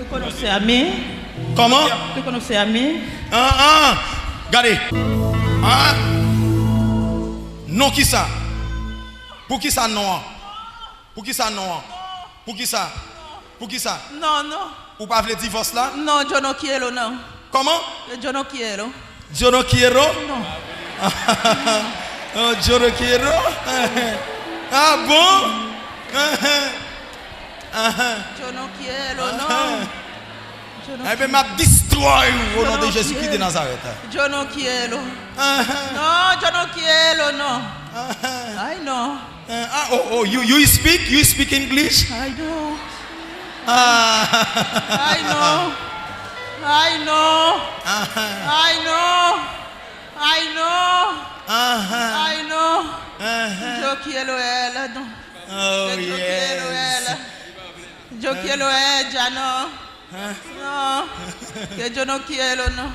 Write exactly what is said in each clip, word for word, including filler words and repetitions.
Konoce a mí. Kòman? Tú conoces a mí. Ah, ah. Gade. Ah. Non kisa? Poukisa non an? Poukisa non an? Poukisa? Poukisa? No, no. Ou pa vle divòs la? No, yo no quiero, no. Kòman? Yo no quiero. Yo no quiero? No. Oh, yo no quiero? Ah bon? Yo no quiero, no. Yo no Ebyen, m ap destroy ou o non de Jezi Kris de Nazarèt. Yo no quiero. No, yo no quiero, no. Ay, no. Ah, oh, oh, you, you speak? You speak English? I do. Ah. I know. I know. I know. I know. I know. Yo quiero ella, no. Oh, yes. Yo quiero ella, no. No, que yo no quiero, no.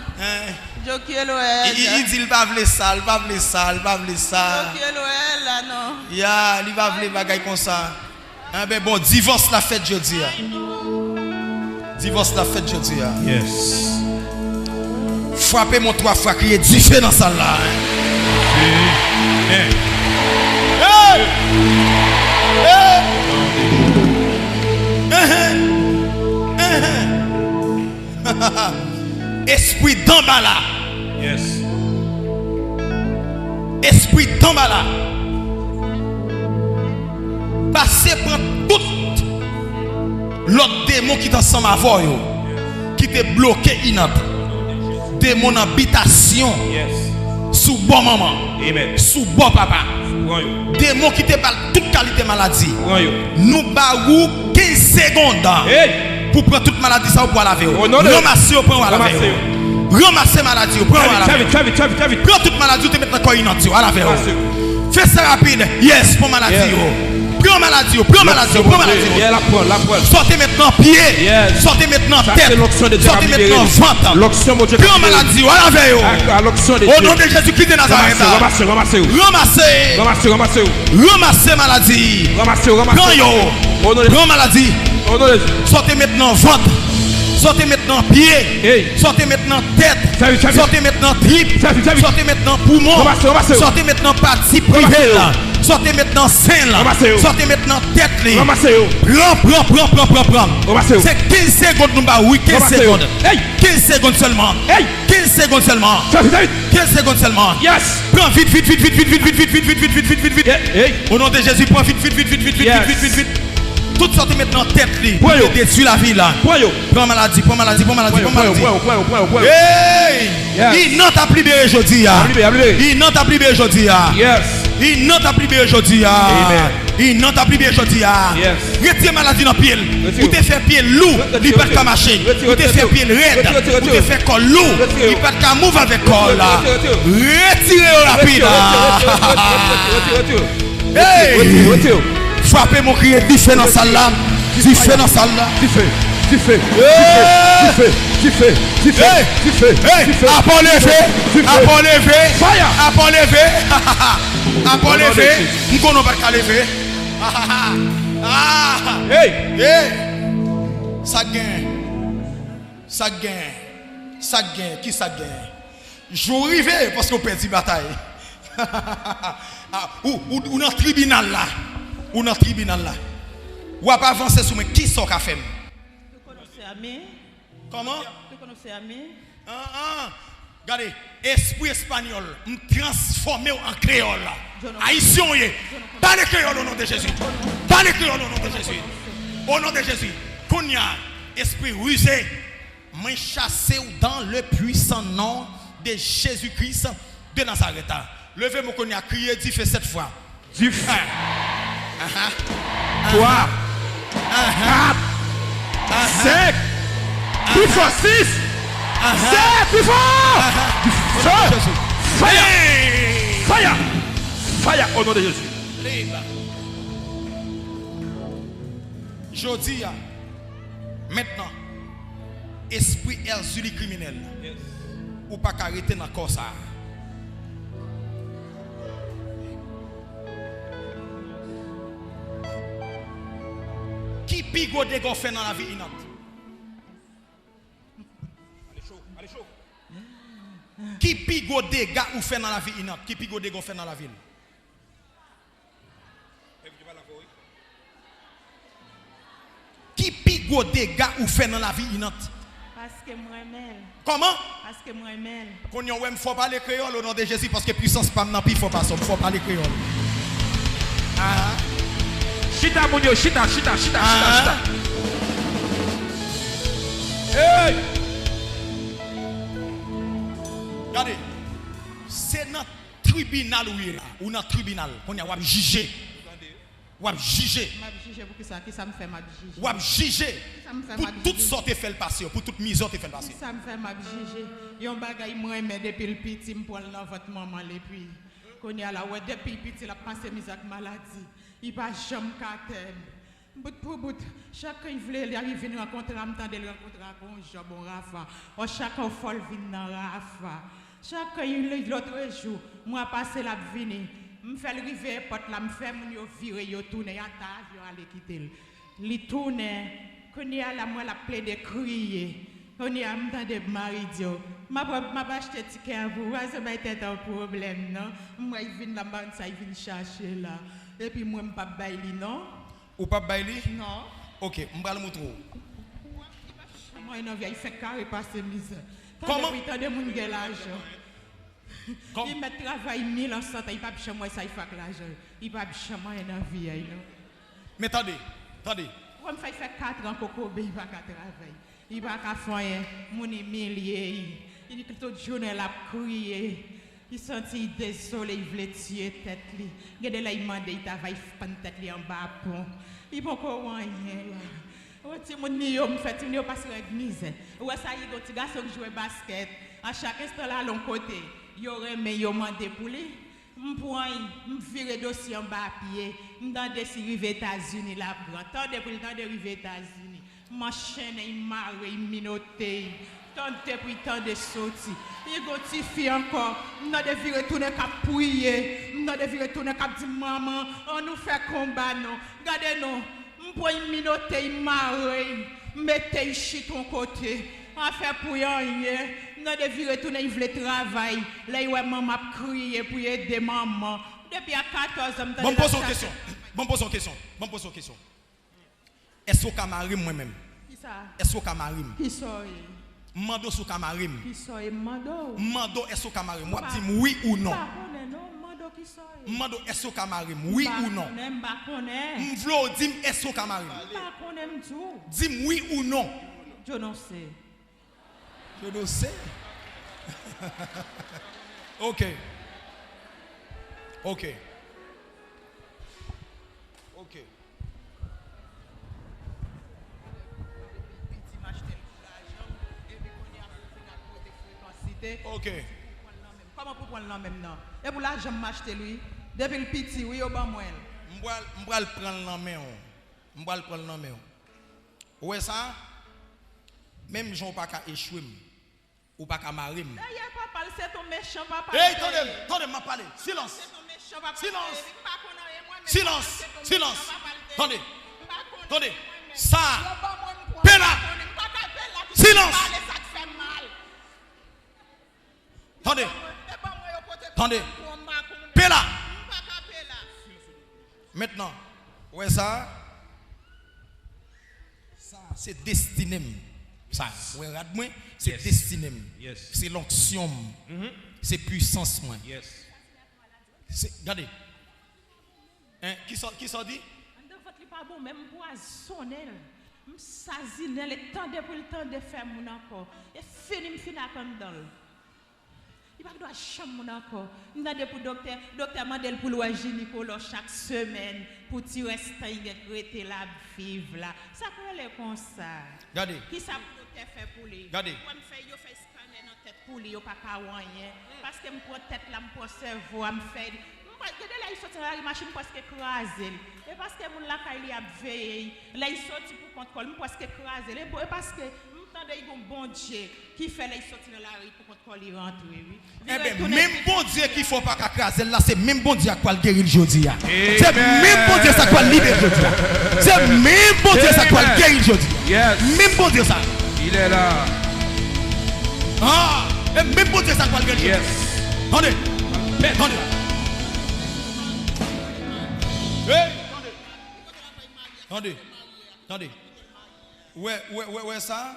Yo quiero ella. Li, li, li di l pa vle sa, l pa vle sa, l pa vle sa. Yo quiero ella, no. Ya, li pa vle bagay konsa. Enben, bon, divòs la fèt jodi a. Divòs la fèt jodi a. Yes. Frape men w twa fwa, kriye dife nan sal la. Dife. Hey! Hey! Espri danbala. Yes. Espri danbala. Pase pran tout lòt demon ki t ansanm avè w yo, ki te bloke Inant. Demon nan bitasyon sou bò manman, sou bò papa. Demon ki te ba l tout kalite maladi. Nou ba ou kenz segonn pou pran tout maladi sa yo pou al avè yo. Ranmase yo, pran yo al avè yo. Ranmase maladi yo, pran yo al avè yo. Pran tout maladi yo te met nan kò Inant yo, al avè yo. Fè sa rapid. Yes, pran maladi yo. Pran maladi yo, pran maladi yo, pran maladi yo. Sa w te met nan pye, sa w te met nan tèt, sa w te met nan vant. Pran maladi yo, al avè yo. O non de Jezi Kris de Nazarèt. Ranmase, ranmase yo. Ranmase. Ranmase yo, ranmase yo. Ranmase maladi. Ranmase yo, ranmase yo. Pran yo. O non de Jezi. Pran maladi. O non de Jezi. Sa w te met nan vant, sa w te met nan pye, sa w te met nan tèt, sa w te met nan trip, sa w te met nan poumon, sa w te met nan pati prive l, sa w te met nan sen l, sa w te met nan tèt li. Pran, pran, pran, pran, pran, pran. Se kenz segonn nou ba w, wi, kenz segonn. Kenz segonn sèlman. Kenz segonn sèlman. Kenz segonn sèlman. Pran vit, vit, vit. O non de Jezi, pran vit, vit, vit. Tout sa w te met nan tèt li pou te detwi lavi l la. Pran maladi, pran maladi, pran maladi, pran maladi. Hey! Inant ap libere jodi a. Inant ap libere jodi a. Inant ap libere jodi a. Inant ap libere jodi a. Retire maladi nan pye l. Ou te fè pye l lou, li pa t ka mache. Ou te fè pye l rèd, ou te fè kò l lou, li pa t ka move avèk kò l la. Retire yo rapid. Hey! Frape men w, kriye dife nan sal la. Dife nan sal la. Dife, dife, dife, dife, dife, dife. Apa w leve, apa w leve, apa w leve. Apa w leve. M konnen w pa t ka leve. Hey! Hey! Sa k genyen? Sa k genyen? Sa k genyen? Ki sa k genyen? Jou rive paske w pèdi batay. Ah, ou, ou, ou nan tribinal la. Ou nan tribinal la. W ap avanse sou mwen. Kisa w ka fè m? Tú conoces a mí. Kòman? Tú conoces a mí. Ah, ah. Gade, espri espanyòl, m transfòme w an kreyòl. Ayisyen w ye. Pale kreyòl o non de Jezi. Pale kreyòl o non de Jezi. O non de Jezi. Kounye a, espri rize, mwen chase w dans le puissant nom de Jésus-Christ de Nazareth. Leve men w kounye a, kriye dife sèt fwa. Dife. Twa. Kat. Senk. Pi fò, sis. Sèt. Pi fò. Dife. Faya. Faya. Faya. O non de Jezi. Jodi a, mentnan, espri Èzili kriminèl, ou pa ka rete nan kò sa a. Ki pi gwo dega w fè nan lavi Inant? Ki pi gwo dega ou fè nan lavi Inant? Ki pi gwo dega ou fè nan lavi l? Ki pi gwo dega ou fè nan lavi Inant? Paske m renmen l. Kòman? Paske m renmen l. Kounye a w wè m fò pale kreyòl o non de Jezi, paske pwisans pa m nan pi fò pase w. M fò pale kreyòl. Ah. Chita, moun yo, chita, chita, chita, chita, ah, chita. Hey! Gade, se nan tribinal ou ye la. Ou nan tribinal. Kounye a w ap jije. W ap jije. M ap jije pou kisa? Kisa m fè m ap jije? W ap jije pou tout sa w te fè l pase yo, pou tout mizè w te fè l pase. Kisa m fè m ap jije? Yon bagay m renmen depi l piti, m pran l nan vant manman l, epi kounye a la, w wè depi l piti, l ap pase mizè ak maladi. Li pa janm ka tèm. Bout pou bout, chak kan l vle, li vin rankontre a, m tande l rankontre ak yon Jòb, yon Rafa. Ò, chak kan fò l vin nan Rafa. Chak kan yon lòt jou, mwa pase l ap vini. M fè l rive èpòt la, m fè moun yo vire, yo tounen, y ata avyon ale kite l. Li tounen, kounye a la, m wè l ap plede kriye. Kounye a, m tande mari di yo, m ap, m ap achte tikè an pou ou, pa bezwen bay tèt an pwoblèm, non. M wè l vin la, m pa konn sa l vin chache la. Epi mwen, m p ap bay li, non. Ou p ap bay li? Non. Oke, m pral moutre w. Mwen nan vi a, li fèk kare pase mizè. Tande, kòman? Wi, tande moun gen lajan. Kòm- Li mèt travay mil an san tan, li p ap janm wè sa l fè ak lajan. Li p ap janm anyen nan vi a, non. Men tande, tande. Wè m fè, fè katran kokobe, li pa ka travay. Li pa ka fè anyen, moun imilye li. Li tout jounen l ap kriye. Li santi l dezole, li vle tiye tèt li. Gen de lè li mande, li ta va, li pann tèt li anba pon. Li poko wè anyen la. O timoun li yo, m fè timoun yo pase rèd mizè. Ou wè sa, li gon ti gason ki jwe baskèt. A chak enstan l al yon kote, yo renmen, yo mande pou li. M pran l, m vire dosye anba pye. M tande si l rive Etazini, l ap gran. Tande pou l tande rive Etazini. M anchennen, m mare, m minote. Tande pou l tande soti. Li gon tifi ankò. M tande vire tounen k ap priye. M tande vire tounen k ap di, "Manman, ann nou fè konba non." Gade non. M pran l, m minote l, m mare l, m mete l chita yon kote. Afè pou anyen. M tande vire tounen, l vle travay. Lè l wè manman ap kriye pou l ede manman. Depi a katòz an, m tande l ap chache. Bon, m poze yon kesyon. Bon, m poze yon kesyon. Bon, m poze yon kesyon. Èske w ka mare m, mwen menm? Kisa? Èske w ka mare m? Kisa w ye? M mande w si w ka mare m. Kisa w ye? M mande w. M mande w èske w ka mare m. W ap di m wi ou non. M pa konnen non. M mande w kisa w ye. M mande w èske w ka mare m, wi ou non. M pa konnen, m pa konnen. M vle w di m èske w ka mare m. M pa konnen, m di w. Di m wi ou non. Je ne sais. Je ne sais. Ok. Ok. Ok. Piti m achte l pou lajan m, epi kounye a pou vin ak pote frekansite. Ok. Pou pran l nan men m. Kòman pou pran l nan men m nan? E pou lajan m m achte l wi. Depi l piti wi, yo ban mwen l. M pral, m pral pran l nan men w. M pral pran l nan men w. Ou wè sa? Menm jan w pa ka echwe m. Ou pa ka mare m. Dèyè papa l, se t on mechan papa l te ye. Ey, tande m, tande m, m ap pale. Silans. Se t on mechan papa l te ye. Silans. M pa konn anyen mwen menm. Silans. Silans. Tande. Tande. Sa. Yo ban mwen m pran. Pela. M pa ka pela. Silans. Pale sa k fè m mal. Tande. Yo ban mwen, yo pote pou mwen, m pa konn. Tande. Pela. M pa ka pela. Mentnan, ou wè sa? Sa, se destine m. Sa, ou wè rad mwen, se destine m. Se lonksyon m. Se pwisans mwen. Se, gade. Hein, kisa, kisa w di? Anndan vant li pa bon, men m pwazonnen l. M sazinen l, e tande pou l tande fè moun ankò. E fini m fin ak anndan l. Li pa gen dwa janm moun ankò. M tande pou doktè, doktè mande l pou l wè jinikolò chak semèn, pou ti rès tan li gen k rete l ap viv la. Sa k rele konsa? Gade. Kisa pou doktè fè pou li? Gade. Ou wè m fè, yo fè eskanè nan tèt pou li, yo pa ka wè anyen. Paske m pran tèt la, m pran sèvo a, m fè, m pa, gen de lè li soti nan lari, machin prèske kraze l. E paske moun lakay li ap veye l. Lè li soti pou kont kò l, m prèske kraze l. E bo-, e paske m tande li gon Bondye ki fè lè li soti nan lari, pou kont kò li rantre, wi. Enben, menm Bondye ki fè w pa ka kraze l la, se menm Bondye a k pral geri l jodi a. Se menm Bondye sa k pral libere l jodi a. Se menm Bondye sa k pral geri l jodi a. Menm Bondye sa. Il est là. Ah, e menm Bondye sa k pral grann. Yes. Tande. Tande. Hey, tande. Tande. Tande. Wè, wè, wè, wè sa?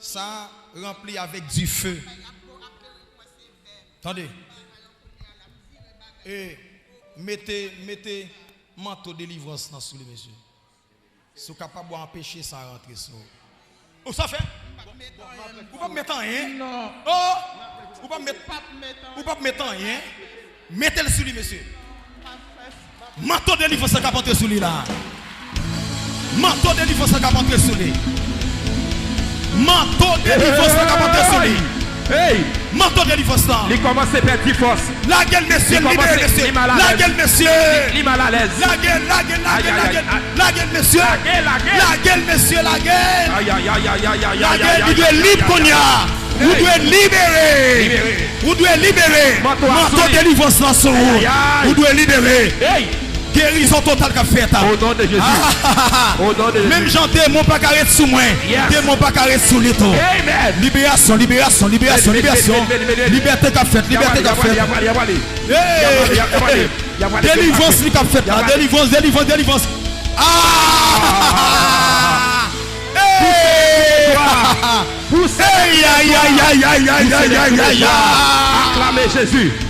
Sa ranpli avèk dife. Tande. E mete, mete manto delivrans lan sou li, mesye. Si w kapab, w a anpeche sa rantre sou ou. Ou sa fè? Ou p ap met anyen. Oh! Ou p ap met, ou p ap met anyen. Mete l sou li, mesye. Manto delivrans la k ap antre sou li la. Manto delivrans la k ap antre sou li. Manto delivrans la k ap antre sou li. Hey! Manto delivrans la. Li kòmanse pèdi fòs. Lage l, mesye, libere, mesye. Lage l, mesye. Li malalèz. Lage l, lage l, lage l, lage l. Lage l, mesye. Lage l, mesye, lage l. Lage l, li dwe lib kounye a. Ou dwe libere. Ou dwe libere. Manto delivrans lan sou ou. Ou dwe libere. Gerizon total k ap fèt. O non de Jezi. O non de Jezi. Menm jan demon pa ka ret sou mwen, demon pa ka ret sou li tou. Liberasyon, liberasyon, liberasyon, liberasyon. Libète k ap fèt, libète k ap fèt. Hey! Delivrans li k ap fèt la. Delivrans, delivrans, delivrans. Ah! Hey! Pouse. Aklame Jezi.